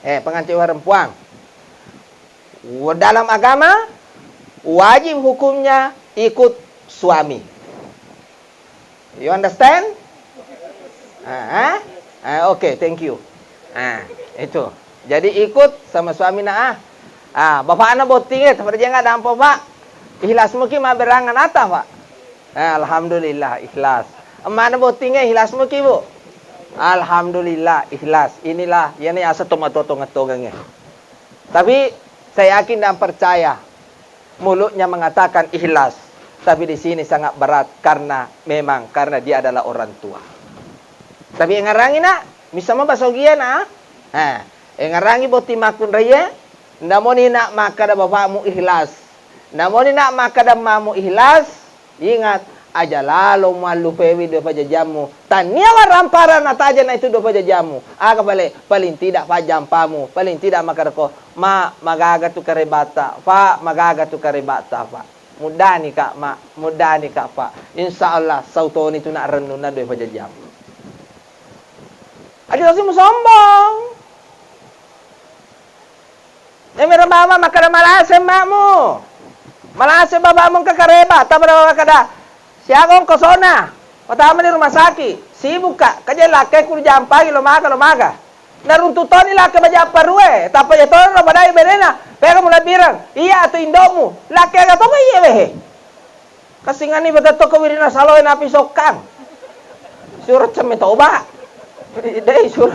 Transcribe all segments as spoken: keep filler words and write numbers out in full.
Eh, pengantin perempuan. Dalam agama, wajib hukumnya ikut suami. You understand? Ah, ah? Ah, oke, thank you. Ah, itu. Jadi ikut sama suami na, ah. Ah, bapakna bottinge, tapada jangan dampo, Pak. Ikhlas muki maberangan ata, Pak. Ah, alhamdulillah, ikhlas. Emana bottinge, ikhlas muki, Bu. Alhamdulillah, ikhlas. Inilah, yani asa tomato tongetogenge. Tapi saya yakin dan percaya, mulutnya mengatakan ikhlas, tapi di sini sangat berat karena memang karena dia adalah orang tua. Tapi engarangi, Nak, misa mo basogia, Nak. Ha, engarangi botting makkunraie, ndamoni, Nak, makkada bapakmu ikhlas. Namoni, Nak, makkada emmamu ikhlas, ingat, aja lalo muallupewi dua pajajammu. Tania waramparang nataja na itu dua pajajammu. Aga pale, paling tidak pajjampamu, paling tidak makkarekko, "Ma, magaga tu karebata, Pak, magaga tu karebata, Pak." Muddani, Kak, Ma, muddani, Kak, Pak. Insya Allah sautoni tu nak rennunna dua pajajammu. Aja tosi musombong. Emera mama makkada malase emmamu. Malase bapakmu engka kareba, tapi bapa makkada, "Siaga ongkosona? Matamani rumah sakit. Sibukka, kaje lakkekku dijampangi lo maga, lo maga." Naruntu toni lakke bajapparue, tappa je toro padai benena, pega mulabbireng. Iya atau indomu, lakke aga to iya wehe. Kassinganni betetto ko wirina saloe napi sokkang. Suro cemme toba. Dei suro,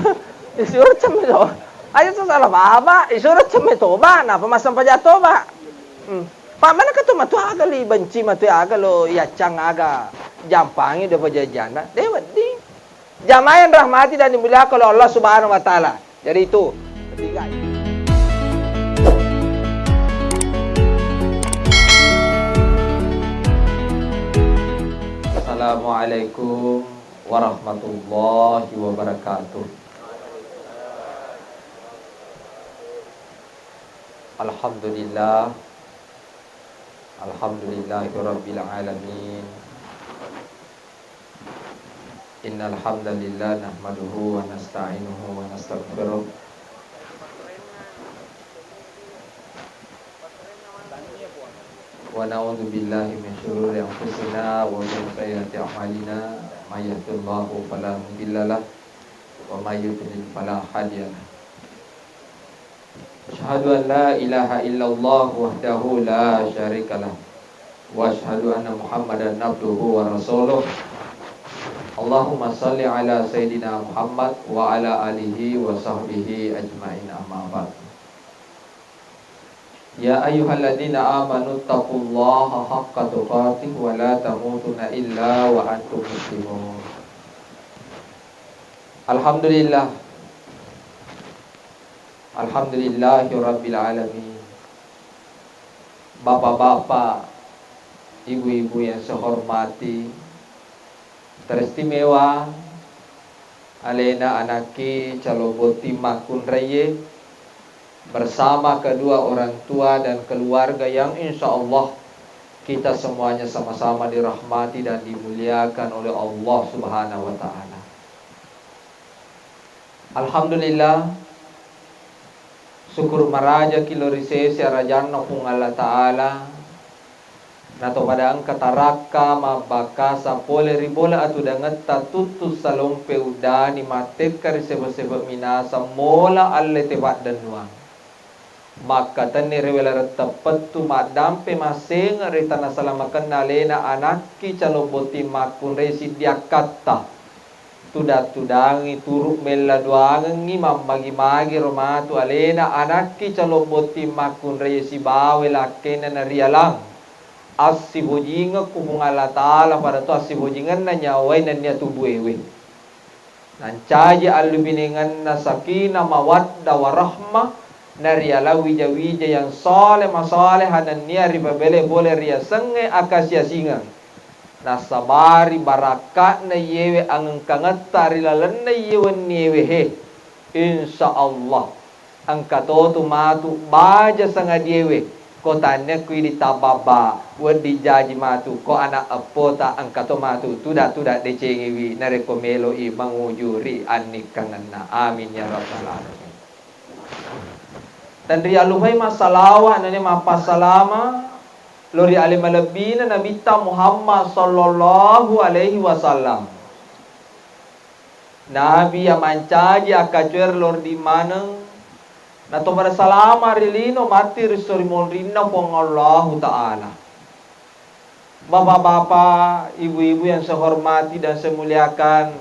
suro cemme toba. Aja tu salah paham, Pak. Suro cemme toba, napa masang pajak toba? Hmm. Pak, mana ketu matu aga li benci matu aga lo yaccang aga jampangi de pajajana. De wedding. Jamaah yang dirahmati dan dimuliakan oleh Allah Subhanahu wa Ta'ala. Jadi itu ketiga. Assalamualaikum warahmatullahi wabarakatuh. Alhamdulillah. Alhamdulillahirabbil alamin. Innal hamdalillah nahmaduhu wa nasta'inuhu wa nastaghfiruh. Wa na'udzu billahi min syururi anfusina wa min sayyiati a'malina. May yahdihillahu fala mudhillalah wa may yudlil fala hadiyalah. Asyhadu an la ilaha illallah wahdahu la syarikalah. Wa asyhadu anna Muhammadan abduhu wa rasuluh. Allahumma salli ala Sayyidina Muhammad wa ala alihi wa sahbihi ajma'in, amma ba'd. Ya ayyuhalladzina amanu taqullaha haqqa tuqatih wa la tamutunna illa wa antum muslimun. Alhamdulillah. Alhamdulillahirabbil alamin. Bapak-bapak, ibu-ibu yang saya hormati, teristimewa alena anakki calon botting makkunraie bersama kedua orang tua dan keluarga yang insya Allah kita semuanya sama-sama dirahmati dan dimuliakan oleh Allah Subhanahu wa Ta'ala. Alhamdulillah, syukur marajaki lao ri sese arajanna Puang Allah Ta'ala, nato pada engka tarakka mabbakasa pole ri bola atudangetta tuttu salompe uddani mattekka ri sebe-sebe minasa mola allete paddennuang. Makkatenni ri welareng teppettu maddampe massengeng ri tana salamakenna alena anakki calon botting makkunrai siddi akkatta. Tudang-tudangi turu mella duangengngi mammagi-magi ro matu alena anakki calon botting makkunrai sibawa lakkenna narialang. Assibojingeng ku Puang Allah Ta'ala pada to assibojingenna nyawai nennia tubuewe. Nancaji allubinengenna sakinah mawaddah warahmah, narialang wija-wija yang saleh masaleh nennia ripabele pole riasengnge akasiasingeng. Nasabari barakka'na iyewe angengkangetta ri lalenna iye wenniewe he. Insya Allah. Engka totu matu baja sangadiewe, Ko tannia ku idi tababba, wedding jaji matu, ko ana eppota engka to matu tuda-tuda decengiwi narekko meloi manguju ri annikkangenna. Amin ya rabbal alamin. Tenriallupai massalawa nani mappassalama lo ri ale malebbina Nabitta Muhammad sallallahu alaihi wasallam. Nabi iya mancaji akkacoe ri lordi maneng, nato bersalama ri lino matti ri sori monrinna Puang Allahu Ta'ala. Bapak-bapak, ibu-ibu yang saya hormati dan saya muliakan,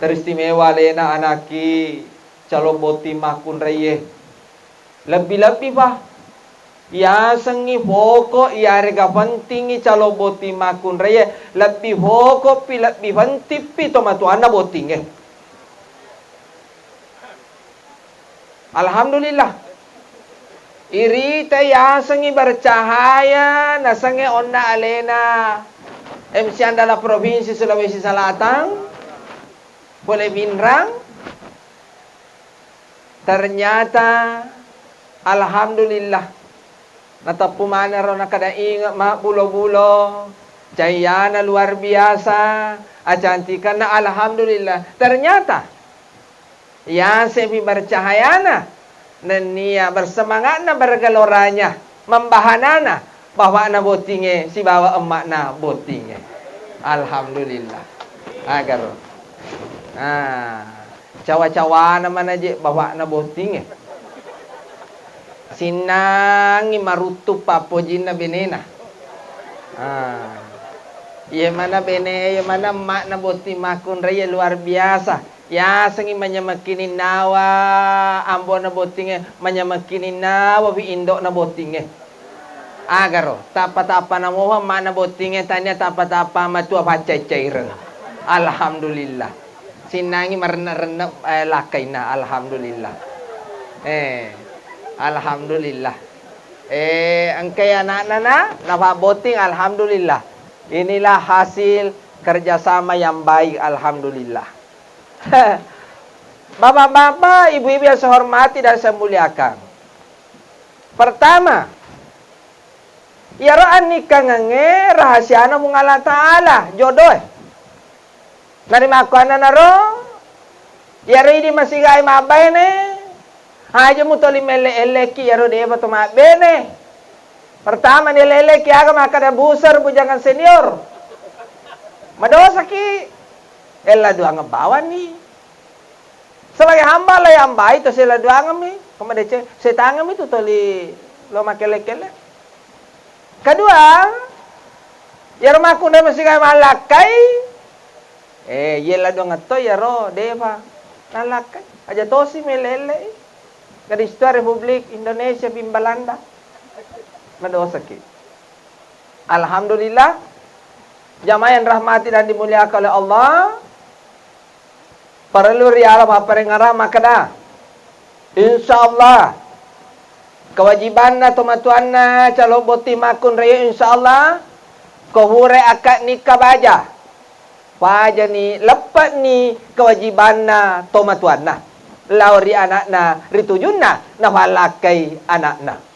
teristimewa alena anakki calon botting makkunraie. Lebbi-lebbi, Pak. Yasengngi poko iyarega pentingngi calon botting makkunraie, lebbi pokoppi, lebbi pentingpi tomatoanna bottingnge. Alhamdulillah. Irita yasengngi bercahaya nasengnge onna alena M C Andala Provinsi Sulawesi Selatan, pole Pinrang, Ternyata, alhamdulillah, nateppu maneng ro nakada inge mabbulo-bulo, cayyana luar biasa, acantikanna, alhamdulillah. Ternyata, yasepi bercahayana, nennia bersemangatna, bergeloranya, membahanana, bapakna bottingnge sibawa emma'na bottingnge. Alhamdulillah. Agaro. Nah, cawa-cawana manaje bapakna bottingnge. Sinnangi maruttu pappojinna benena. Ah. Iye mana bene, iye mana emma'na botting makkunrai luar biasa. Yasengngi manyamekkininnawa ambona bottingnge, manyamekkininnawapi indo'na bottingnge. Agaro, tappa-tappa namofa mana bottingnge, tania tappa-tappa matua paccai-caireng. Alhamdulillah. Sinnangi marenne-renne, eh, lakkainna. Alhamdulillah. Eh, alhamdulillah. Eh, engkai anakna na, nafabbotting, alhamdulillah. Inilah hasil kerjasama yang baik, alhamdulillah. Bapak-bapak, ibu-ibu yang saya hormati dan saya muliakan. Pertama, iyaro annikkangengnge rahasiana Puang Allah Ta'ala, jodoh e. Narimakkuannanaro, iyaro idi masigai mabbaine, aja mutoli melle-ellekki iyaro de'pa to mabbene. Pertama, nielle-ellekki aga makkada buser bujangan senior. Madosaki, ella duangeng bawanni. Sebagai hamba Allah yang baik, to sela duangemmi, ko madeceng, setangemi tu toli lo makkelle-kelle. Kedua, iyaro makkunrai masigai mallakkai, eh, yella duangetto iyaro de'pa nallakkai. Aja tosi melle-ellei. Gadis tua Republik Indonesia bing Balanda. Madosaki. Alhamdulillah, jamaah yang rahmati dan dimuliakan oleh Allah, parellu riala papparengngerang makkeda, insya Allah, kewajibanna tomatoanna calon botting makkunrai, insya Allah, ko furai akad nikah baja, pajani leppe'ni kewajibanna tomatoanna lao ri anakna, ri tujunna nafallakkai anakna.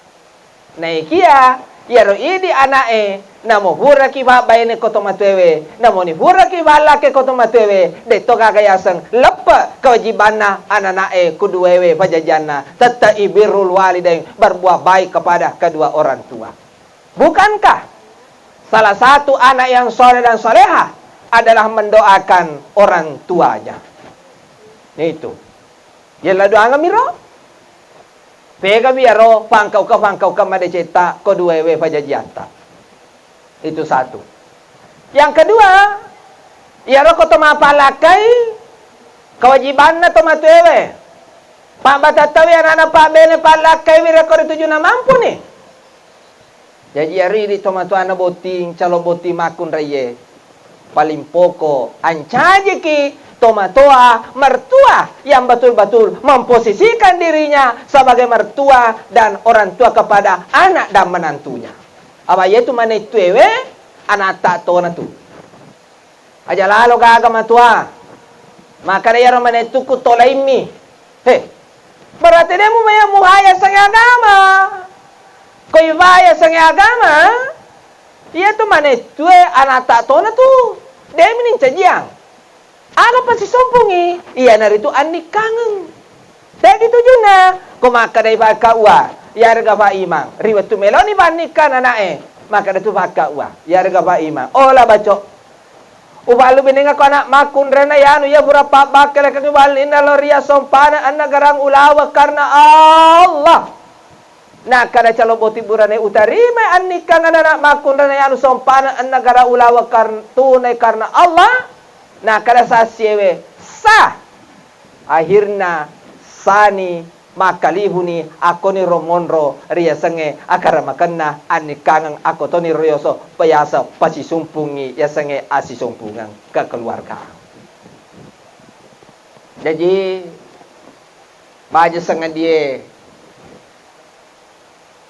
Naikia iyaro idi ana'e, namo furaki fabbaine ko tomatoewe, namoni furaki fallakkai ko tomatoewe, de'to gaga yaseng leppe kewajibanna anana'e kuduewe pajajianna, tette'i birrul walidain, berbuat baik kepada kedua orang tua. Bukankah salah satu anak yang soleh dan soleha adalah mendoakan orang tuanya? Itu. Yella doangemiro. Pegami iyaro pangkauka-pangkauka madecetta ko duaewe pajajiatta. Itu satu. Yang kedua, iyaro ko to mapallakkai kewajibanna tomatoewe. Pabbatattawi anana pabbene pallakkaiwi rekko ritujuna mampuni. Jaji, iyaro idi tomatoanna botting, calon botting makkunraiye, paling pokok ancajiki tomatoa, mertua yang betul-betul memposisikan dirinya sebagai mertua dan orang tua kepada anak dan menantunya. Apa iyatu manettuewe anatta tona tu. Aja lalo gaga matua. Makkeda iyaro manettukku tolaimmi. He. Berarti de' mumaya muhaya sang agama. Ko iba yasengnge agama, iyatu manettue anatta tona tu, de'mi nincajiang. Aga pasisumpungngi, iyanaritu annikkangeng. Tegi tujunna, ko makkeda ifakkauwa, yarega fa imang, ri wettu meloni fannikkang ana'e, makkeda tu fakkauwa, yarega fa imang. Ola baco. Uballu binengako ana' makkunrainna yanu iya fura pabbakkelekeng uballinna lao ri sompana annagarang ulaweng karena Allah. Nakkeda calo boti burane utarimai annikkang ana' makkunrainna yanu sompana annagara ulaweng kar-, tunai karena Allah. Nakkeda sasiewe sah. Akhirna sani makkalihuni akkoni ro monro riasengnge akaramakenna annikkangeng akko toni rioso payaseng pasisumpungngi yasengnge assisumpungeng kekeluarga. Jaji, baja sengadie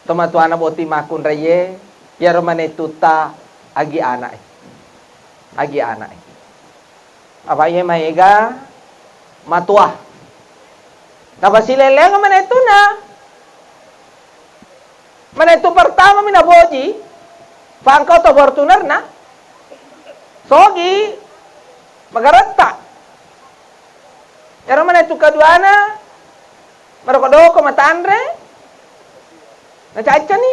tomatoanna boti makkunraie, iyaro manettutta agi ana'e. Agi ana'e. Apa iye maega matoa. Napasilelleang manettuna. Manettu pertama mi naboji, fangkau to Fortuner na sogi magaretta. Ero manettu keduana, maroko-doko matanre, nacaccani.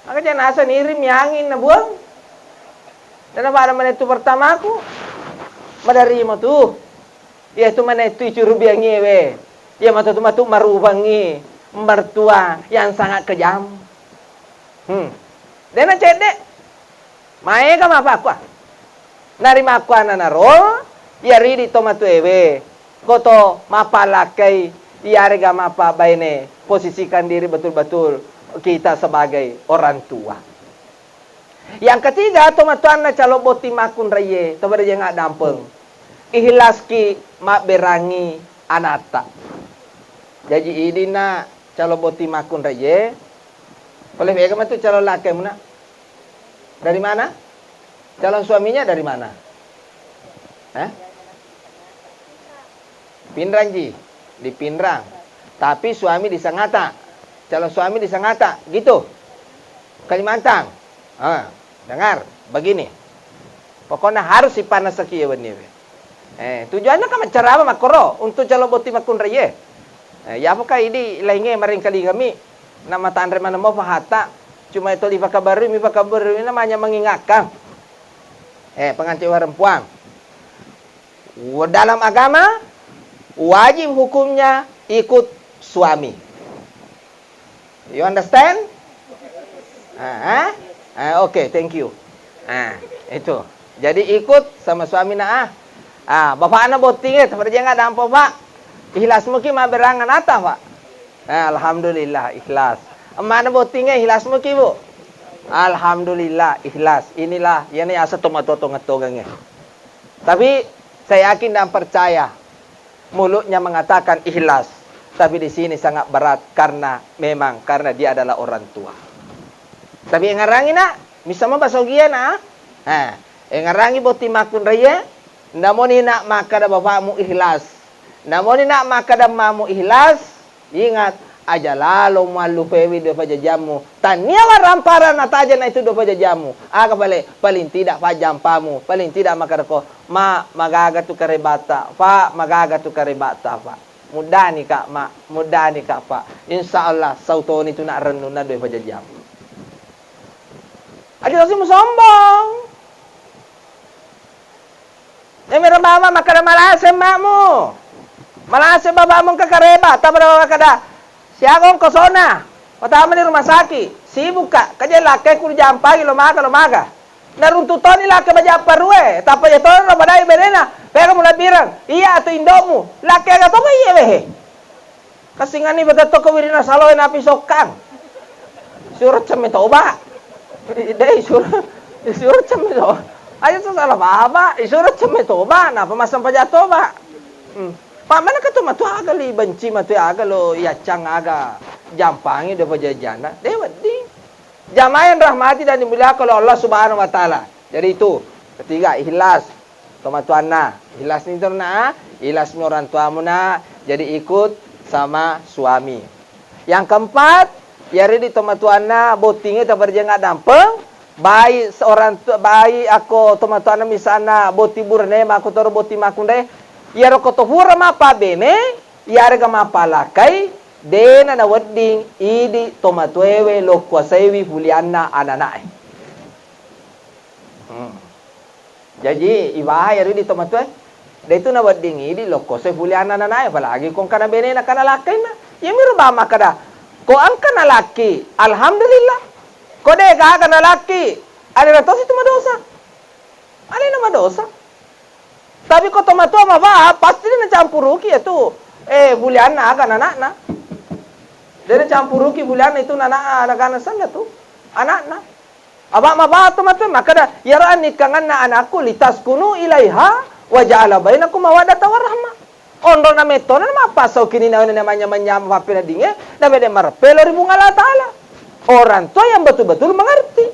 Maka janasa niring miangin nabuang. Dan apa ada manettu pertamaku, madarimo tu. Iyatu manettu icurubiangngi we. Iya matu-matu marubangngi mertua yang sangat kejam. Hmm. Dena cedde. Maega mapakkua. Narimakkuananaro, iya ridi tomatuewe. Koto mapalakkai, iyarega mapabbaine, posisikan diri betul-betul kita sebagai orang tua. Yang ketiga, tomatoanna calo botting makkunraie, to pada jangan dampeng. Ikhlaski mabberangi anatta. Jaji idinna calo botting makkunraie, pole mega matu calo lakkemuna. Dari mana? Calon suaminya dari mana? Hah? Pinrang ji, di Pinrang. Tapi suami di Sangatta. Calon suami di Sangatta, gitu. Kalimantan. Ah, dengar, begini. Pokoknya harus sipanasaki ya wenni we. Eh, tujuannya kan menceramah makkoro untuk calon botting makkunraie. Eh, ya apa idi lainge maringkalinga mi. Nama tanre mana mau fahata. Cuma itu lipakabarui, mi pakabarui namanya mengingatkan. Eh, pengantin perempuan. Dalam agama, wajib hukumnya ikut suami. You understand? Ah, ah? Ah, oke, thank you. Ah, itu. Jadi ikut sama suami na ah. Ah, bapakna botting eh, tapi jangan dampo, Pak. Ikhlas muki mabberangi anatta, Pak. Ah, alhamdulillah, ikhlas. Emmana botting eh, ikhlas muki, Bu. Alhamdulillah, ikhlas. Inilah, yani asa tomato tongetogeng eh. Tapi saya yakin dan percaya, mulutnya mengatakan ikhlas, tapi di sini sangat berat karena memang karena dia adalah orang tua. Tapi engarangi na, bisa mabasa ugia na. Ha, engarangi botting makkunraie, namoni na makkada bapakmu ikhlas. Namoni na makkada emmamu ikhlas, ingat, aja lalo muallupewi dua pajajiammu. Tania warang parang nataja na itu dua pajajiammu. Aga pale, paling tidak fajjampamu, paling tidak makkedako, "Ma, magaga tu karebatta, Fa, magaga tu karebatta, Fa." Muddani ka, Ma, muddani ka, Fa. Insya Allah sautoni tu nak rennunna dua pajajiammu. Aja tosi musombong. Emira mama makkada malase emmamu. Malase bapakmu engka kareba, tapi bapa makkada, "Siaga ongkosona? Patamani rumah sakit, sibukka, kaje lakke ku jampangi lo maga, lo maga." Naruntu toni lakke bajappa rue, tappa je toni ro badai benena, pega mulabbireng, iya atu indomu, lakke aga topa iye wehe. Kassinganni bagatto ko wirina saloe napi sokkang. Suro cemme toba. Dei suro, suro cemme toba. Ayo tu salah paham, Pak. Suro cemme toba, napa masang paja toba? Hmm. Pak, mana ketu matu aga li benci matu aga lo yaccang aga jampangi de pajajana. De wedding. Jamaah yang rahmati dan dimuliakan oleh Allah Subhanahu wa Ta'ala. Jadi itu, ketiga, ikhlas. Tomatuanna, ikhlas ni terna, ikhlas mi orang tuamu na, jadi ikut sama suami. Yang keempat, Iyaro idi tomatoanna bottingnge tabarjeng addampeng, baik seorang tu-, baik akko tomatoanna misalna botting burane, makkutoro botting makkunrai, iyaro ko to pura mappabbene, iyarega mappalakkai, dena nawedding idi tomatoewe lokkuasaiwi fulianna anana'e. Hmm. Jaji, ibaha iyaro idi tomatoe, detu nawedding idi lokkuasai fulianna anana'e, apalagi ko engkana benena kana lakkainna. Iyamiro ba makkeda, ko engkana lakki, alhamdulillah. Ko de gaga nalakki, alena tosi tu madosa. Alena madosa. Tapi ko tomatoa mabaha, pasti de nacampuruki iyatu, eh, fulianna aga nana'na. De nacampuruki fulianna itu nana-, anakna senna tu, anakna. Apa mabaha tomatoa makkeda, iyaro annikkanganna anakku, "Litaskunu ilaiha wa ja'ala bainakum mawaddata warahmah." Onrona mettona mappasau kini nawana namanya-manya pappeneddingnge, namede mareppe lao ri Puang Allah Ta'ala. Orang tua yang betul-betul mengerti.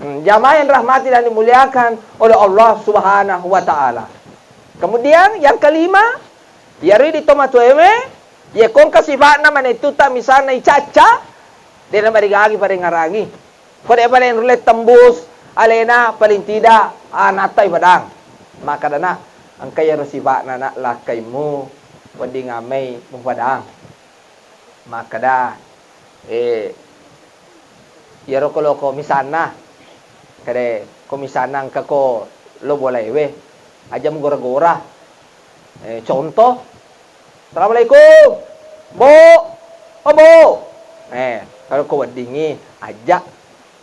Hmm, jamaah yang dirahmati dan dimuliakan oleh Allah Subhanahu wa Ta'ala. Kemudian yang kelima, iyaro idi tomatoewe, ye kongka sifatna manettuta misalna icacca, dena marigagi parengarangi. Ko de paling rulle tembus alena paling tidak, ah, nattai padang. Makkadana, engka iyaro sifatna nak lakkaimmu, wedding amai mupadang. Makkeda, eh, iyaro ko loko misalna, kede ko misalna engka ko lo bolaewe, aja mugora-gora. Eh, contoh, "Assalamualaikum, Bu. Oh, Bu." Eh, kalau ko weddingi, aja.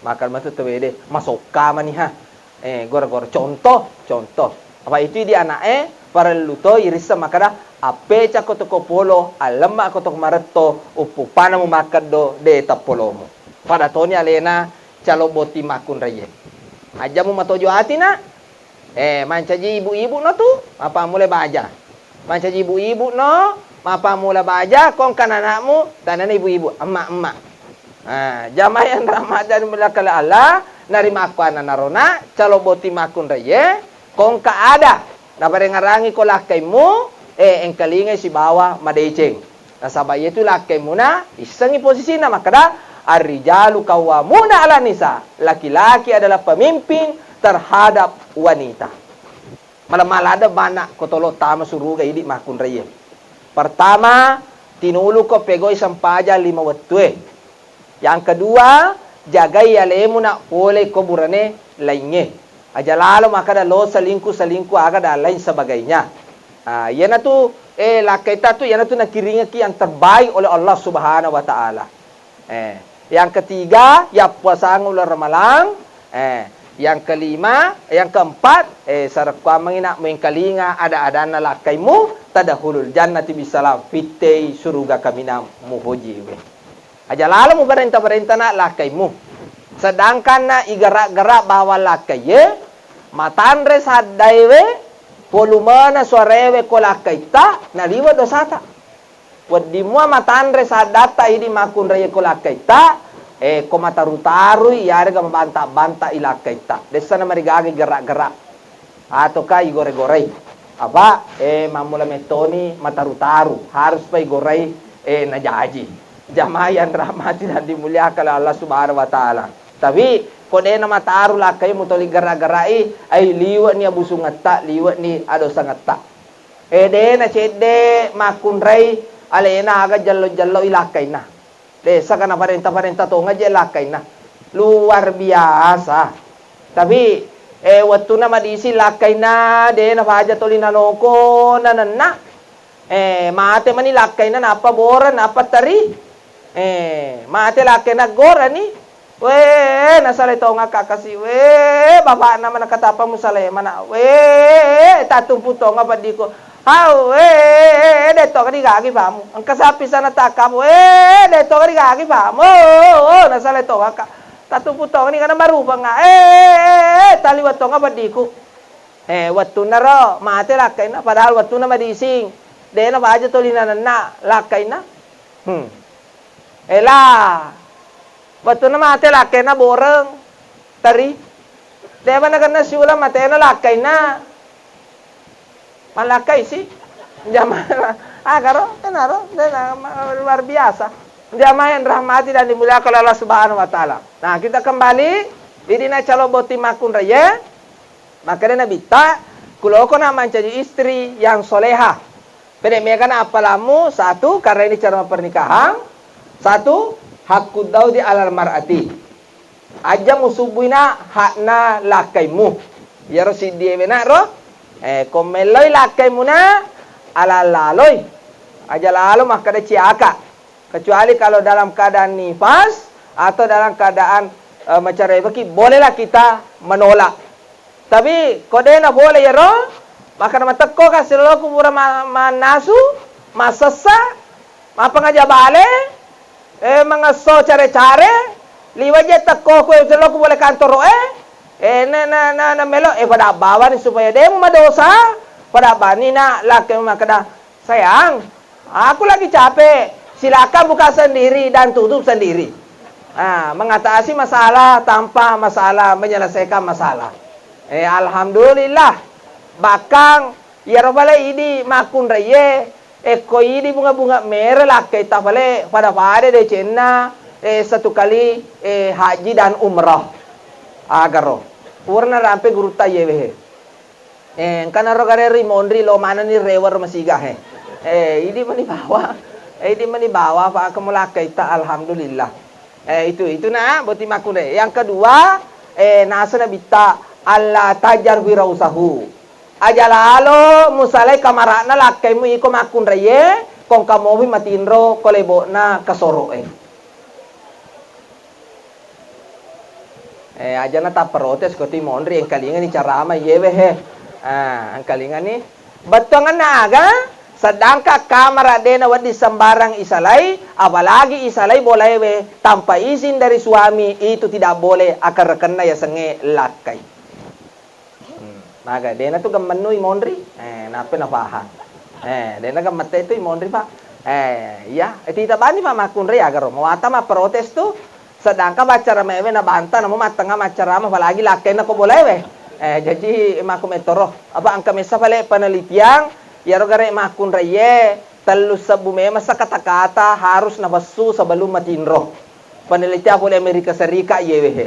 Makkeda matu tawede, masokka mani ha. Eh, gora-gora. Contoh, contoh. Apa itu di anaknya, parellu to irisseng makkeda, "Appecakko toko polo, allemma ko toko maretto, uppuppana mu makkeddo, de tappolomu." Pada toni alena calo botting makkunraie. Aja mu matojo ati, Nak. Eh, mancaji ibu-ibu no tu, mappammula baja. Mancaji ibu-ibu no, mappammula baja, kongka nanakmu, tanana ibu-ibu, emma-emma. Ah, jamaah yang dirahmati dan dimuliakan oleh Allah, narimakko ananaro nak, calo botting makkunraie, kongka ada, naparengarangi ko lakkaimmu, eh, engkalingai sibawa madeceng. Nasaba iyatu lakkaimuna, issengngi posisina makkeda, "Ar-rijalu qawwamuna 'alan nisa." Laki-laki adalah pemimpin terhadap wanita. Mala-mala ada bana ko tolo tama suruga idi makkunraie. Pertama, tinuluko pegoi sempajang lima wettue. Yang kedua, jagai alemu nak pole ko burane laingnge. Aja lalo makkeda lo selingkuh-selingkuh aga dan lain sebagainya. Ah, iyanatu, eh, lakkaita tu iyanatu nakiringaki yang terbaik oleh Allah Subhanahu wa Ta'ala. Eh, yang ketiga, yappuasang uleng Ramalang. Eh, yang kelima, yang keempat, eh, sarekkuammengi nak mengkalinga ada-adanna lakkaimu, tadkhulul jannati bisalam, fittei suruga kaminang muhojiwe. Aja lalo muparenta-parenta nak lakkaimu. Sedangkan nak igera-gera bawang lakkaie, matanre saddaewe, polumena suarewe ko lakkaitta, naliwe dosata. Wedding mua matanre saddatta idi makkunraie ko lakkaitta, eh, ko mataru-tarui, iyarega mabanta-banta i lakkaitta. Dessa namarigaga igera-gera. Ataukah igore-gorei. Apa, eh, mammula mettoni mataru-taru. Harus pa igorei, eh, najaji. Jamaah yang dirahmati dan dimuliakan oleh Allah Subhanahu wa Ta'ala. Tapi, ko de namataru lakkai mutoli gera-gerai, ai liwe'ni abusungetta, liwe'ni adosangetta. Eh, de nacedde makkunrai alena aga jello-jello i lakkainna. Desa kana parenta-parenta tonga je lakkainna. Luar biasa. Tapi, eh, wettunna madising lakkainna, de nafaja toli nanoko nanenna. Eh, mate mani lakkainna, nappa boreng, nappa teri. Eh, mate lakkainna gorani. Wee, nasalai tongakka kasi. Wee, bapakna mana katappa musalai mana. Wee, tattumpu tonga peddiku. Hau, wee, de toga digagi pamu. Engka sapi sana takkamu. Wee, de toga digagi pamu. Oh, oh, nasalai tongakka. Tattumpu tonga ni kana marupenga. Eh, eh, eh, taliwa tonga peddiku. Eh, wettunna ro mate lakkainna, padahal wettunna madising, de nafaja toli nanenna lakkainna. Hmm. Ela, wettunna mate lakkainna boreng, teri. De nakenna siuleng matena lakkainna. Malakkai si. Jama-, ah, karo, enaro, de na-, ma-, luar biasa. Jamaah yang dirahmati dan dimuliakan oleh Allah Subhanahu wa Ta'ala. Nah, kita kembali. Idi na calo botting makkunraie, makkeda Nabitta, kuloko na mancaji istri yang soleha. Pede mega na appalammu, satu, karena ini cara pernikahan, satu, hakku daudi alal mar'ati. Aja musubbuina hakna lakkaimu. Iyaro siddiewe na ro, eh, ko melloi lakkaimu na, ala laloi. Aja lalo makkeda ciaka. Kecuali kalau dalam keadaan nifas atau dalam keadaan, eh, mencerai beki, bolehlah kita menolak. Tapi ko de na boleh iyaro, makkeda matekko ka siloloku pura ma-, mannasu, massessa, mappangaja bale, eh, mangesso care-care, liwa je tekko ku siloloku boleh kantoro e, eh, na, na, na, na melo, eh, pada bawani supaya de madosa, pada bani na lakke makkeda, "Sayang, aku lagi capek. Silakan buka sendiri dan tutup sendiri." Ah, mengatasi masalah tanpa masalah, menyelesaikan masalah. Eh, alhamdulillah. Bahkan, iyaro pale idi makkunraie, eh, ko idi bunga-bunga mere lakkaita pale pada-pada decenna, eh, satu kali, eh, haji dan umrah. Agaro. Purana rampe gurutta iyewe he. Eh, engka naro gare ri monri lo manenni rewer masiga he. Eh, idi mani bawa. Eh, idi mani bawa, Pak, kemulakkaita, alhamdulillah. Eh, itu, itu na, botting makkunrai. Yang kedua, eh, nasa Nabitta, "Alla tajar wirausahu." Aja lalo musalai kamara'na lakkaimu iko makkunraie, kongka mopi matinro ko lebo'na kasoro'e. Eh, ajana tapprotes ko ti monri, engkalingani carama iyewe he. Ah, engkalingani. Bettuanganna aga? Sedangkan kamara de nawedding sembarang isalai, apalagi isalai bolaewe tanpa izin dari suami, itu tidak boleh, akan rekenna yasengnge lakkai. Hmm. Maga, dena tu gemmennu i monri? Eh, nappe nafahang. Eh, dena gemmette tu i monri, Pak. Eh, iya, eh, tita bani, Pak, makkunrai agaro. Mawata mapprotes tu, sedangkan baccara mewe nabanta, namo mattengnga maccarama, apalagi lakkainna ko bolewe. Eh, jaji makku mettoro. Apa engka messa pale penelitian, iyaro gare makkunraie, tellu sebbu memang sa kata-kata harus nafessu sebelum matinro. Penelitian pole Amerika Serikat iyewe he.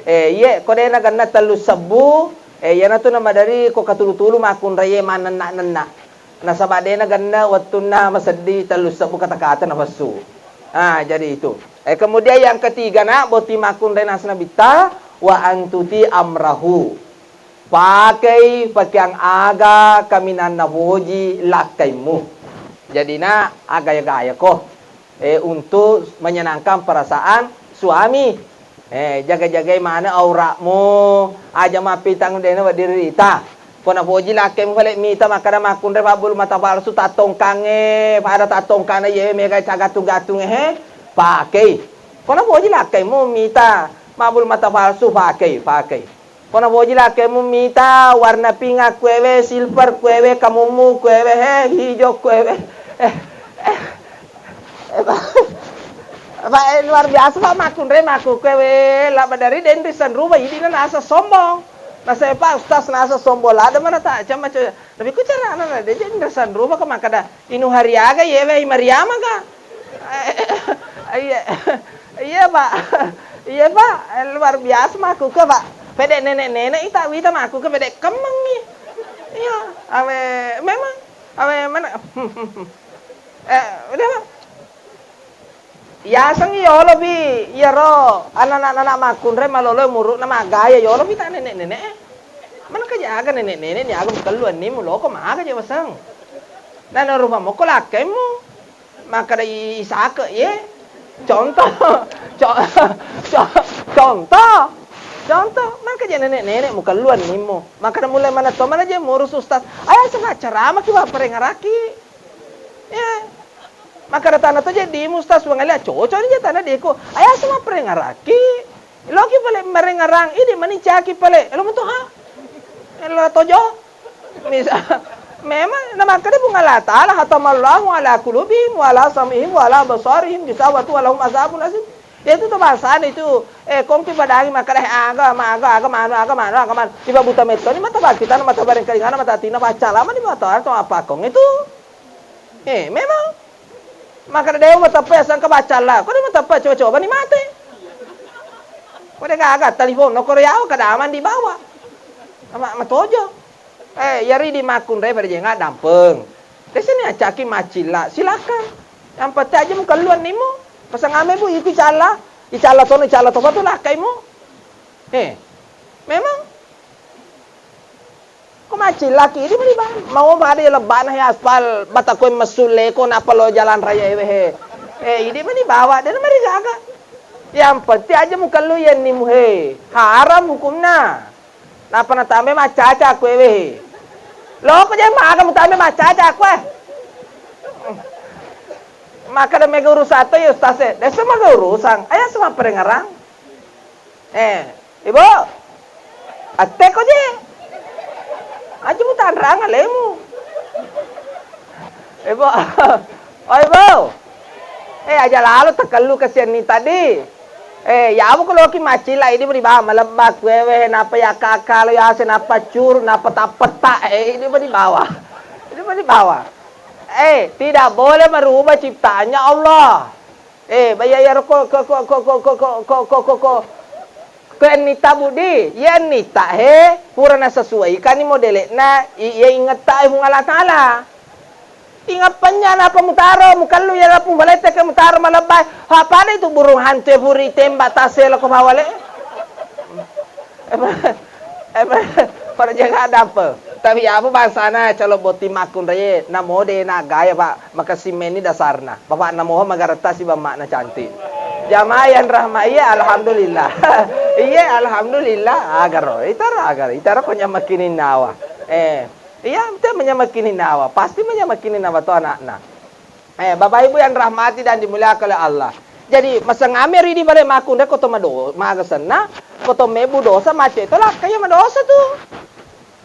Eh, iye, ko de nagenna tellu sebbu, eh, iyanatu namaderi ko katulu-tulu makkunraie mannenna-nenna. Nasaba de nagenna wettunna maseddi tellu sebbu kata-kata nafessu. Ah, jadi itu. Eh, kemudian yang ketiga na, botting makkunrai nasa Nabitta, "Wa antuti amrahu." Pakei pakeang aga kaminang napoji lakkaimmu. Jadina, agaya-gayako, eh, untuk menyenangkan perasaan suami. Eh, jaga-jagai maneng aura'mu, aja mappitang dena wedding rita. Ko napoji lakkaimu pale mita makkada makkunrai pabbulu mata palsu tattongkangnge, pada tattongkanna iye mega cagatu-gatungnge he, pakei. Ko napoji lakkaimu mita mabbulu mata palsu, pakei, pakei. Ko napoji lakkaimu mita warna pink akkuewe, silver kuewe, kamummu kuewe, he, hijau kuewe. Eh, eh, eh, Pak. Pak, eh, luar biasa, Pak, makkunrai makkukuewe, labba dari den risenruba, idi na nasa sombong. Nasa, eh, Pak Ustaz nasa sombong, lada mana tak macam-macam. Tapi ku carana na de den risenruba ke makkada, "Inu hari aga, iye, wei, Mariama ga?" Iya, iya, Pak. Iya, Pak. Luar biasa makkukue, Pak. Pede nenek-nenek ita wita makkukue pede kemmengi. Iya, awe memang awe mana? Eh, udah, Pak. Yasengngi yolo pi, iyaro anak-anak makkunrai malolo muru'na maggaya yolo pi ta nenek-nenek e. Mana kajaga nenek-nenek ni aga mukellu annimu loko maga je waseng. Nana rupa moko lakkaimu. Makkeda i-, isake ye. Contoh. Co-, co-, contoh. Contoh. Mana kaja nenek-nenek mukellu annimu. Makkeda mulai mana to mana je murus ustaz. Aya sengaja ceramah ki wa perengaraki. Ya. Makkeda tana to je di ustaz wangalia cocok ni je tana deko. Aya sama perengaraki. Loki pale marengarang, idi mani caki pale. Elo metu ha. Elo tojo. Misa-, memang namakkeda Puang Allah Taala, "Khatamallahu ala qulubihim wa ala sam'ihim wa ala absarihim gisawatu wa lahum azabun azim." Itu tuh bahasanya itu, eh, kongki padangi makkeda, eh, aga, ma-, aga, aga, manu, aga, manu, aga, manu. Iba buta metto ni mata bakita, mata bareng kalingana, mata atina, paccalama ni mata to apa kong itu. Eh, memang. Maka de' mateppe sangka baccalla. Ko de' mateppe coba-coba ni mate. Ko de' gaga telepon no koro yawa kada aman di bawah. Ma-, matojo. Eh, yari di makkunrai pada jenga dampeng. Teseni acaki macilla, silakan. Yang penting aja mukellu ennimu. Pasang ame bu, itu calla. Icalla tono, icalla topa tu lakkaimu. Eh, memang. Ko macillaki, idi mani bang. Mau pada ya lebbana ya aspal, bata koe messulle ko napa lo jalan raya ewe he. Eh, idi mani bawa, de' mari gaga. Yang penting aja mukellu ya ennimu he. Haram hukumna. Napa natambai maccaca aku ewe. Loko je maga mutambai maccaca aku eh. Maka de' mega urusan to ya ustaz e. De' semaga urusan. Ayo semua perengarang. Eh, ibu. Atte ko je. Aja mutanrang alemu. Ibu. Oh, ibu. Eh, aja lalo tekellu kasihan ni tadi. Eh, yawo ko loki macilla idi beri ba malebba kuewe napa ya kakalo ya se napa curu napa tapetta. Eh, idi beri bawa. Idi beri bawa. Eh, tidak boleh merubah ciptaannya Allah. Eh, baya ya ko ko ko ko ko ko ko ko ko ko ko Ko ennita budi, iya ennita he, pura nasesuaikan ni modele'na, i-, iya ingetta e Puang Allah Taala. Ingappanya napa mutaro, mukellu iya lapung balette ke mutaro malebbai. Ha, pada itu burung hantu e puri tembak tase lako pawale. Pada jangan ada apa. Tapi apa bangsana calo boti makkunraie, na mode na gaya, Pak. Makessing meni dasarna. Bapakna moho magaretta siba makna cantik. Jamaah yang rahmat, iya, alhamdulillah. Iya, alhamdulillah. Agaro, itaro, agaro, itaro ko nyamakkini nawa. Eh, iya, ente menyamakkini nawa. Pasti menyamakkini nawa to anakna. Eh, Bapak Ibu yang rahmati dan dimuliakan oleh Allah. Jadi, masengame ridi bale makkunrai ko to mado-, magasenna, ko to mebu dosa, macet to lakka iya madosa tu.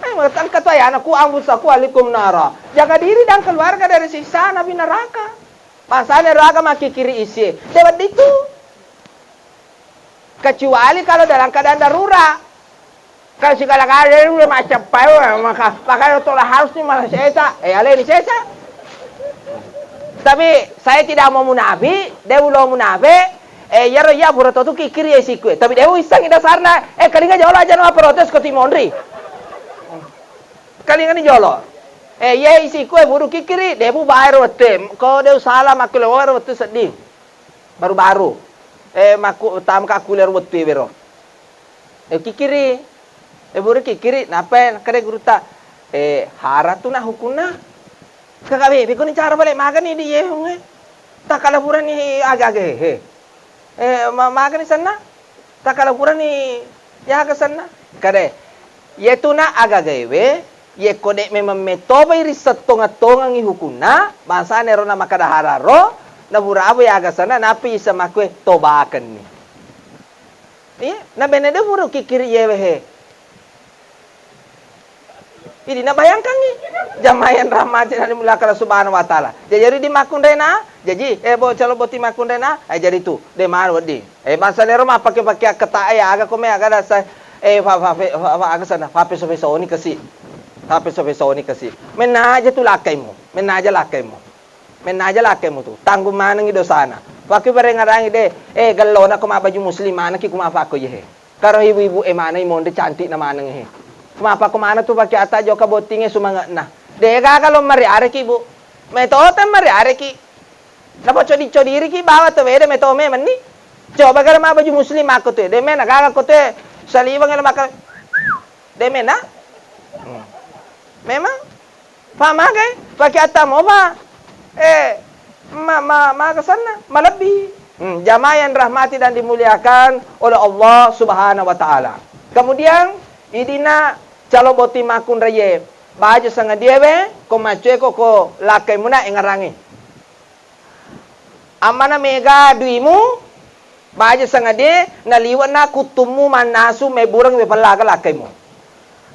Eh, engka to ayana ku anfusakum alaikum nara. Jaga diri dan keluarga dari siksa api neraka. Bangsana ro aga makkikiri isie. De' wedding tu. Kecuali kalau dalam keadaan darurat. Kalau segala-galanya udah macam apa, maka, makanya tola harus ni malah sesa. Eh, aleni sesa. Tapi saya tidak mau munafik, de' ulo munafik. Eh, iyaro iya pura to tu kikkiri e sikue. Tapi de' uissengi dasarna. Eh, kalinga jolo aja no protes ko timonri. Kalingani jolo. Eh, iye isikue buru kikkiri, de' bu baero wette. Ko de' usala makkulle waro wettu sedding. Baru-baru. Eh, makku tama kakkule wettu iwero. Eh, kikkiri. Eh, buru kikkiri, napai kade gurutta. Eh, haratu na hukunna. Kaka bebe, koni cara bale magani di yehunge. Takala purani aga-aga he. Eh, ma-, magani senna? Takala purani yaga senna? Kade, iyetuna aga-agaewe, yekko de' memang metobai risettongeng-tongengi hukunna, bangsana ero na makkada hararo, na pura abo yaga senna, napi isa makkue tobakenni. Iya, na bene de' pura kikkiri yewe he. Idi nabayangkangngi jamaah yang rahmati dan dimuliakan Allah Subhanahu wa Ta'ala. Jaji, ri di makkunraina, jaji, eh, bo, calo boti makkunraina, eh, jadi tu, de' maro wedding. Eh, bangsa nero mappake-pake akketa, eh, aga kome, aga dasa, eh, fa, fa, fe-, fa, fa, aga sana, fa peso-pesoni kasi. Fa peso-pesoni kasi. Mennaja tu lakkaimu, mennaja lakkaimu. Mennaja lakkaimu tu, tanggung manengi dosana. Fakku berengarangi de, eh, gellona ko mabbaju muslim manengki ku mappakko je he. Karo ibu-ibu e maneng monri cantik na maneng he. Ku mappakko maneng tu pake ata joka bottinge sumange'na. De gaga lo mariareki, Bu. Metota mariareki. Napa codi-codiriki bawa tawede metome menni. Coba gara mabbaju muslim makko tu. De mena gaga ko tu. Saliweng elo makan. De mena. Hmm. Memang Fa magai, pake atta mopa. Eh, ma, ma, maga senna, malebbi. Hmm, jamaah yang rahmati dan dimuliakan oleh Allah Subhanahu wa Ta'ala. Kemudian, idina calo boti makkunraie, baja sangadie we, ko maccoe ko, ko lakkai muna engarangi. Ammana mega duimu, baja sangadie, naliwe'na kuttummu mannasu mebbureng we pellaga lakkaimu.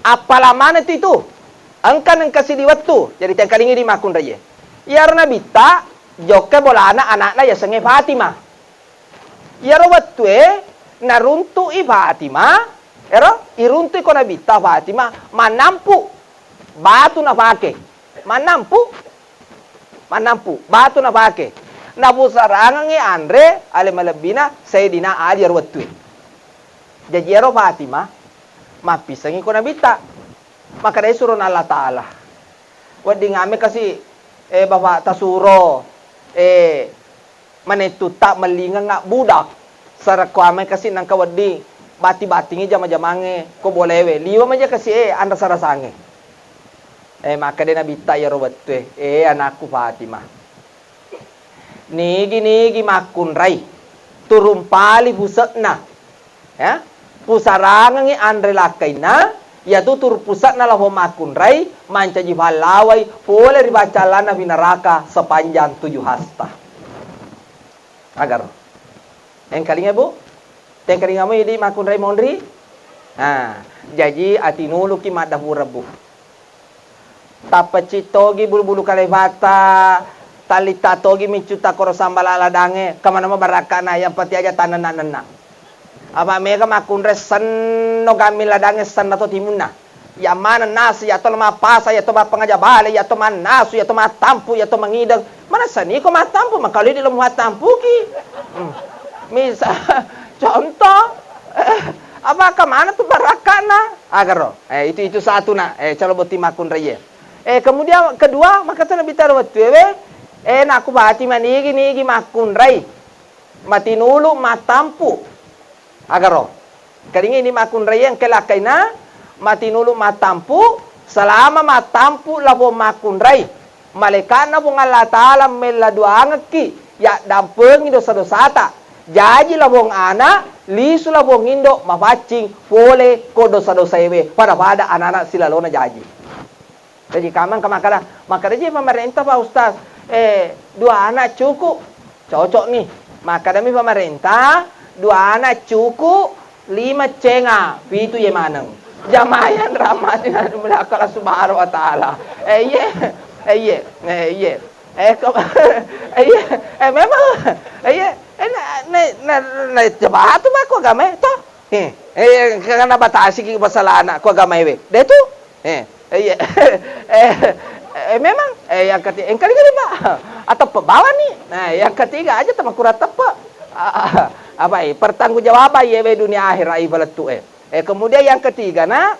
Appala maneng tu itu, engka nengka sidi wettu, jadi tengkalingi di makkunraie. Iyaro nabitta, jokka bolana anakna yasengnge Fatimah. Iyaro wettue, naruntu'i Fatimah, ero, iruntu'i ko nabitta Fatimah, mannampu batu nafake. Mannampu, mannampu, batu nafake. Napusarangengngi anre ale malebbina Sayyidina Ali ero wettue. Jaji ero Fatimah mappissengngi ko Nabitta. Makkedai surona Allah Ta'ala, wedding ame kasi, eh, Bapak tasuro, eh, manettutta mellingengnga budak. Sarekko ame kasi nengka wedding bati-batingi jama-jamangnge ko bolewe. Liwe maja kasi, eh, anrasa-rasangnge. Eh, makkeda Nabitta iyaro wettue, "Eh, anakku Fatimah, nigi-nigi makkunrai, turumpali puse'na, ya, pusarangengngi anre lakkainna, iyatu turu puse'na lao makkunrai, mancaji pallawai pole ri paccallanna api naraka sepanjang tujuh hasta." Agaro. Engkalinga, Bu? Tengkalinga mu idi makkunrai monri? Nah, jaji atinuluki maddapureng, Bu. Tappecci togi bulu-bulu kalefata, tallitta togi miccutta koro sambala ladangnge, kemana mo barakkana, yang penting aja tanenna-nenna. Apa mega makkunrai senno gamming ladangnge senna to timunna. Iya maneng nasu, iya to mappasa, iya to mappangaja bale, iya to mannasu, iya to mattampu, iya to mangideng. Manessa niko mattampu, makkalidi lo muattampuki. Hmm. Misal, contoh, eh, apa kemana tu barakkana? Agaro. Eh, itu, itu satu nak. Eh, calo botting makkunraie. Eh, kemudian kedua, maka tu Nabi taruh wettue, eh, nakku bati manigi-nigi makkunrai. Matinulu mattampu. Agaro. Kalinga ini makkunrai engka lakkaina, matinulu mattampu, selama mattampu lapong makkunrai. Malaikatna Puang Allah Ta'ala mella duangekki, yaddampengi dosa-dosata. Jaji lapong ana, lisu lapong indo, mapaccing pole ko dosa-dosaewe. Pada-pada anak-anak silalona jaji. Jaji kamang ka makkada, makkada je pemerintah, Pak Ustaz, eh, dua anak cukup. Cocok nih. Makkadami pemerintah, dua anak cukup, lima cenga, pitu ye maneng. Jamaah yang rahmati dan dimuliakan Allah Subhanahu wa Ta'ala. Eh, iye. Eh, iye. Eh, iye. Eh, ko-, eh, iye. Eh, memang. Eh, iye. Eh, na, na, na, na, coba tu mako agama, toh? Eh, eh, karena batasi ki masalah anak ko agama ewe. Deh tu? Eh, eh, iya. Eh, eh, memang, eh, yang ketiga, yang ketiga nih, Pak. Atau pebawah nih. Nah, yang ketiga aja temakura tepe. Ah, ah, apa, eh, pertanggungjawaban iye we dunia akhirat, eh, palettu, eh. Eh, kemudian yang ketiga, nak,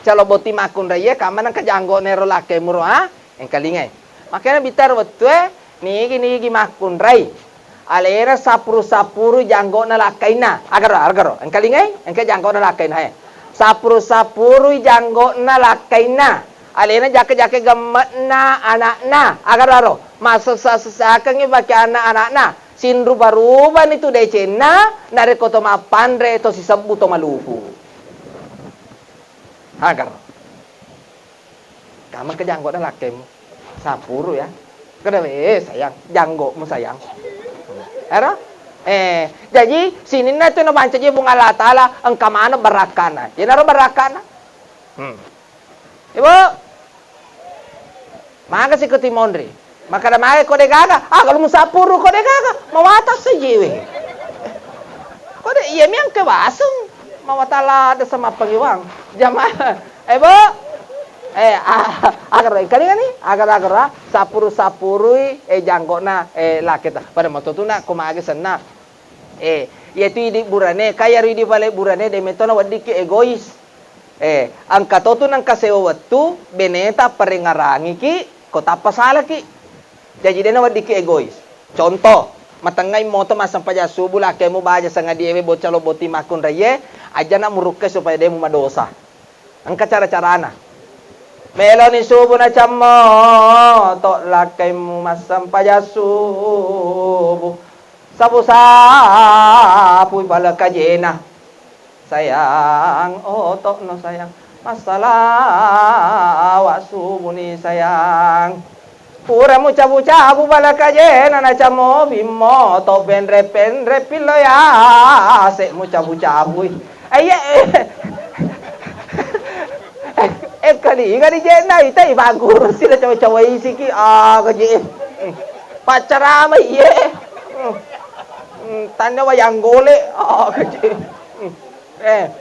calo botting makkunraie, kamana engka janggone ro lakkemu ro, ah? Engkalingai. Makanya bitar wettue, nigi-nigi makkunrai. Alena sapuru-sapuru janggo'na lakkainna. Agaro, agaro. Engkalingai, engka janggo'na lakkainna, eh. Sapuru-sapurui janggo'na lakkainna. Alena jake-jake gemme'na ana'na. Agaro, aro. Masessa-sessakengngi pake ana'-ana'na. Sinruba-rubani tu decenna, narekko to mappanre, to sisebbu, to malupu. Agaro. Kamang ke janggo'na lakkemu. Sapuru ya. Kada we, sayang, janggo'mu sayang. Ero? Eh, jaji sininna tu napancaji Puang Allah Ta'ala engka maneng barakkana. Yenaro barakkana. Hmm. Ibu, maga si ko timonri. Makkada maga ko de gaga, ah, kalau musapuru ko de gaga, mawatang sajiwe. Ko de, iya miang ke baseng, mawatala de sama pengiwang. Jamaah, eh, Bu. Eh, ah, agar kali ni, agar-agar, ah, sapuru-sapurui, eh, janggo'na, eh, laketa. Pada moto tu nak, ko mage senna. Eh, iyatu idi burane, kaya ri idi pale burane, de metona weddikki egois. Eh, engka to tu nengka sewa wettu, beneta parengarangiki, ko tappa salaki. Jaji dena weddikki egois. Contoh, matengngai moto massempajang subuh, lakkemu baja sangadiewe bocca lo botting makkunraie, ajana murukkai supaya de mumadosa. Engka cara-carana. Meloni subuh nacammo to lakkemu massempajang subuh. Sapu-sapui palekajena. Sayang, oto'no sayang. Massalawa subuni sayang. Pura mucabu-cabu palekajena nacammo bimmo to penre-penre pillo yase mucabu-cabui. Aiye, eh. Eh, eh, kali, kali jena, itai bagus, sila cawa-cawa isiki, ah, kaji. Pacarama iye. Hmm, tanna wayang gole, ah, kaji. Hmm. Eh,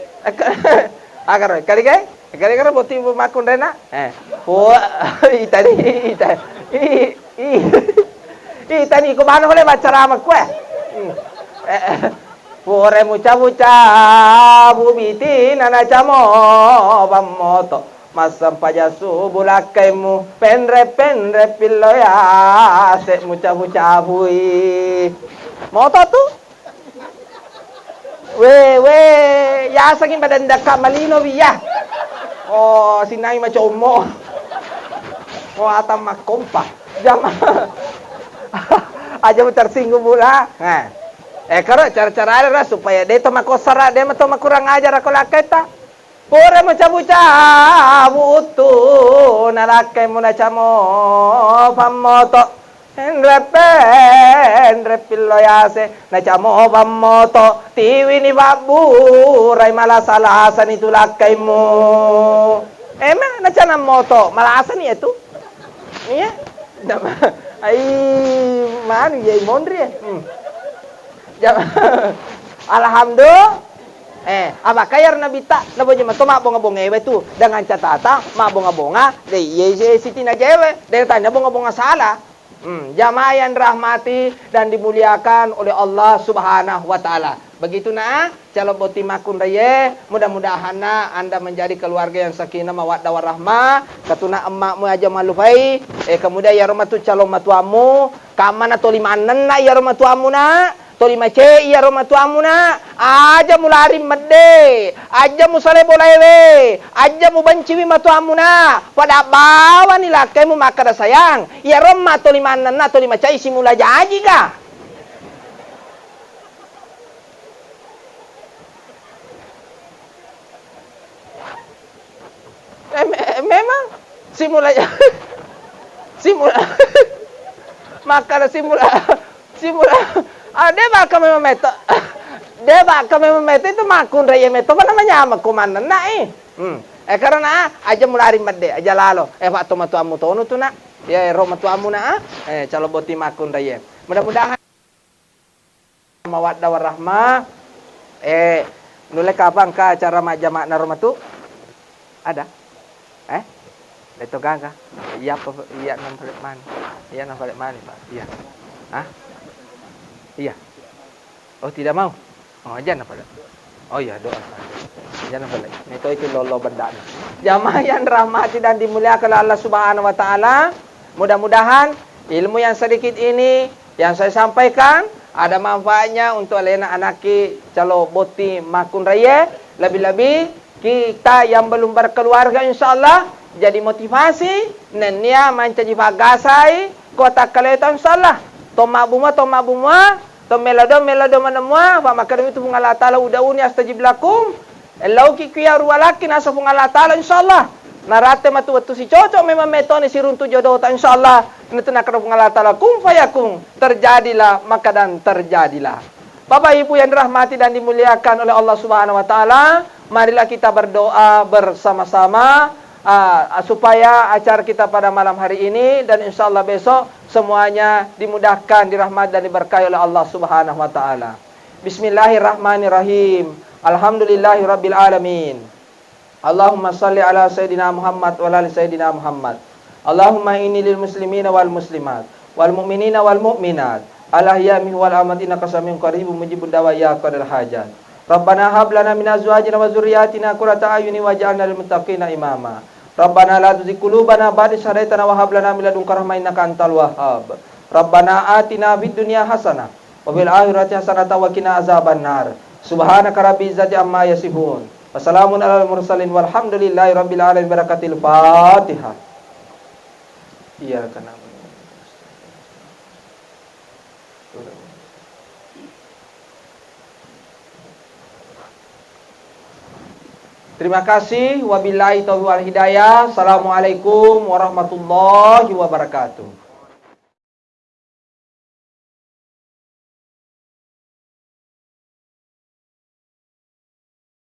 agaro, kali kai? Kali karo botting makkunraina? Eh, wah, itadi, ita, i, i. Itani ko bano le bacarama kue. Hmm. Eh, eh. Pura mucabu-cabu bitina nacamo bammoto. Massempaja subu lakkaimu, penre-penre pillo yase mucabu-cabui. Moto tu. We, we, yasengngi madendakka malino wi ya. Oh, sinai macommo. Oh, atang makkompa. Jama. Aja mu tersinggung bula. Nah. Eh, karo cara-cara ada supaya de to makosara, de to makurang ajar ko lakketta. Pura mucabu-cabu uttu, nalakkai munacamo pammoto. Enre-penre pillo yase, nacamo pammoto. Tiwini pabburai malasa-lasani tu lakkaimu. Ema, nacana moto, malasani ya tu. Iya. Ai, manu ya monri ya. Hmm. Jam-, Alhamdulillah. Eh, abakka iyaro Nabitta, naboja mato mabbonga-bonga ewe tu, dengan catatan mabbonga-bonga, de iye si-, siti najewe, de tanya bonga-bonga sala. Hmm, jamaah yang dirahmati dan dimuliakan oleh Allah Subhanahu wa Ta'ala. Begitu na, calon botting makkunraie, mudah-mudahan na Anda menjadi keluarga yang sakinah mawaddah warahmah, katuna emmakmu aja mallupai, eh, kemudian iyaro matu calon matuammu, kamma na toli mannenna iyaro matuammu na, Toli macei iyaro matuammuna, aja mulari medde, aja musale bolaewe, aja mubenciwi matuammuna, pada bawani lakkaimu makkeda sayang, iyaro ma toli mannenna toli macai simula jajiga. Em-, em-, memang simula, simula, makkeda simula, simula, ah, de bakka memang meto, de bakka memang meto itu makkunrai meto mana manyama ko mannenna, eh. Hmm. Eh, karena aja mulari medde, aja lalo. Eh, Pak, to matuammu tonu tu, Nak. Ya, ero matuammu, Nak, ah. Eh, calon botting makkunrai. Mudah-mudahan mawaddah warahmah. Eh, nulle kapang ka acara majjama'na ro matu? Ada? Eh? Leto gaga? Iya apa, iya nang pale mani. Iya nang pale mani, Pak. Iya. Hah? Iya. Oh, tidak mau? Oh, jangan pale. Oh iya, doa saja. Jangan pale. Ini to itu lolo bendana. Jamaah yang dirahmati dan dimuliakan oleh Allah Subhanahu wa Ta'ala, mudah-mudahan ilmu yang sedikit ini yang saya sampaikan ada manfaatnya untuk alena anakki calo botting makkunraie, lebih-lebih kita yang belum berkeluarga, insyaallah jadi motivasi nennia mancaji paggasai ko takkaleta, insyaallah. To mabbumua, to mabbumua, to melado, melado manemua, fa makkadami tu Puang Allah Taala, ud'uni astajib lakum. Elauki kuya ruwalakki nasa Puang Allah Taala, insyaallah. Naratte matu wettu sicocok memang metoni siruntu jodota, insyaallah. Natu nakkeda Puang Allah Taala, kun fayakun, terjadilah, maka dan terjadilah. Bapak Ibu yang dirahmati dan dimuliakan oleh Allah Subhanahu wa Ta'ala, marilah kita berdoa bersama-sama, ah, supaya acara kita pada malam hari ini dan insyaallah besok semuanya dimudahkan, dirahmati dan diberkahi oleh Allah Subhanahu wa Ta'ala. Bismillahirrahmanirrahim. Alhamdulillahirabbil alamin. Allahumma salli ala Sayyidina Muhammad wa ala ali Sayyidina Muhammad. Allahumma inni lil muslimina wal muslimat, wal mu'minina wal mu'minat, al ahya minhum wal amwat, innaka samiun qaribun mujibud da'wat ya qadal hajat. Rabbana hab lana min azwajina wa dzurriyyatina qurrata a'yunin waj'alna lil muttaqina imama. Rabbana la tuzigh qulubana ba'da idh hadaitana wa hab lana min ladunka rahmah innaka antal wahhab. Rabbana atina fid dunya hasanah wa fil akhirati hasanatan wa qina azabannar. Subhanaka rabbil izzati amma yasifun. Wa salamun alal mursalin walhamdulillahi rabbil alamin. Barakatil Fatihah. Iyyaka na'budu wa iyyaka nasta'in. Terima kasih. Wabillahi taufiq wal hidayah. Assalamualaikum warahmatullahi wabarakatuh.